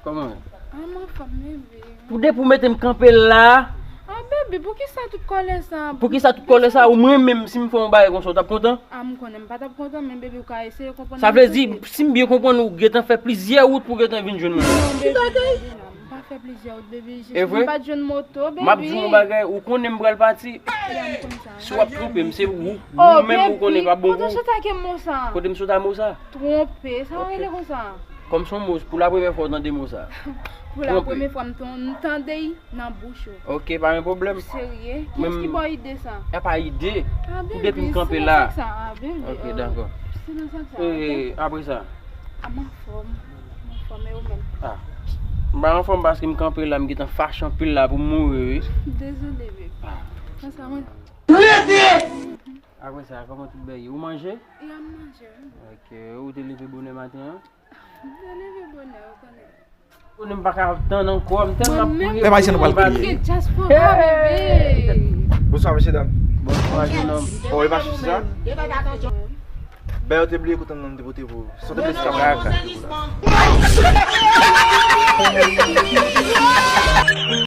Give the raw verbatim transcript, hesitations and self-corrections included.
Kòman? Ah, m anfòm, bebe. Pou depi w mete m kanpe la. Ah, bebe, poukisa tout kòlè sa? Poukisa tout kòlè sa? Ou mwen menm, si m fè yon bagay konsa, w t ap kontan? Ah, m konnen m pa t ap kontan, men bebe, ou ka eseye konprann mwen. Sa vle di, si m byen konprann, ou gentan fè plizyè wout pou gentan vin jwenn mwen. Non, bebe, bebe, non, m pa fè plizyè wout, bebe, jis m pa t jwenn moto, bebe. M ap di w yon bagay, ou konnen m pral pati. Ya, m konn sa. Si w ap twonpe m, se ou, ou menm ou konnen pa bon pou ou. Kote w sot ak mo sa? Kote m sot ak mo sa? Twonpe, sa w rele konsa? Kòm se yon mo, pou la premyè fwa w tande mo sa. Pou la premyè fwa m tan-, m tande l nan bouch ou. Ok, pa gen pwoblèm. Ou serye? Kiyès ki ba w ide sa? A pa ide. Pou depi m kanpe la. Ah, bebe, se sa. Ah, bebe. Ok, dakò. Se nan sans sa, ok? E, apre sa? Ah, m anfòm. M anfòm, e ou menm? Ah. M pa anfòm paske m kanpe la, m gentan fache anpil la pou m mouri, wi. Dezole, bebe. Ah. Konsa, mwen. Apre sa, kòman tout bagay ye? Ou manje? Ya, m manje, wi. Ok, ou te leve bonè maten an? M te leve bonè, ou konnen. Ou konnen m pa ka tann ankò, m tèlman ap kriye. Pèp ayisyen, nou pral kriye. Diaspora, bebe. Bonswa, mesye dam. Bonswa, jenòm. Oh, e pa sou sa? Ben, yo te bliye kote m nan, m te pote pou ou. Sa w te bliye se kap rayi ak kap te pou la.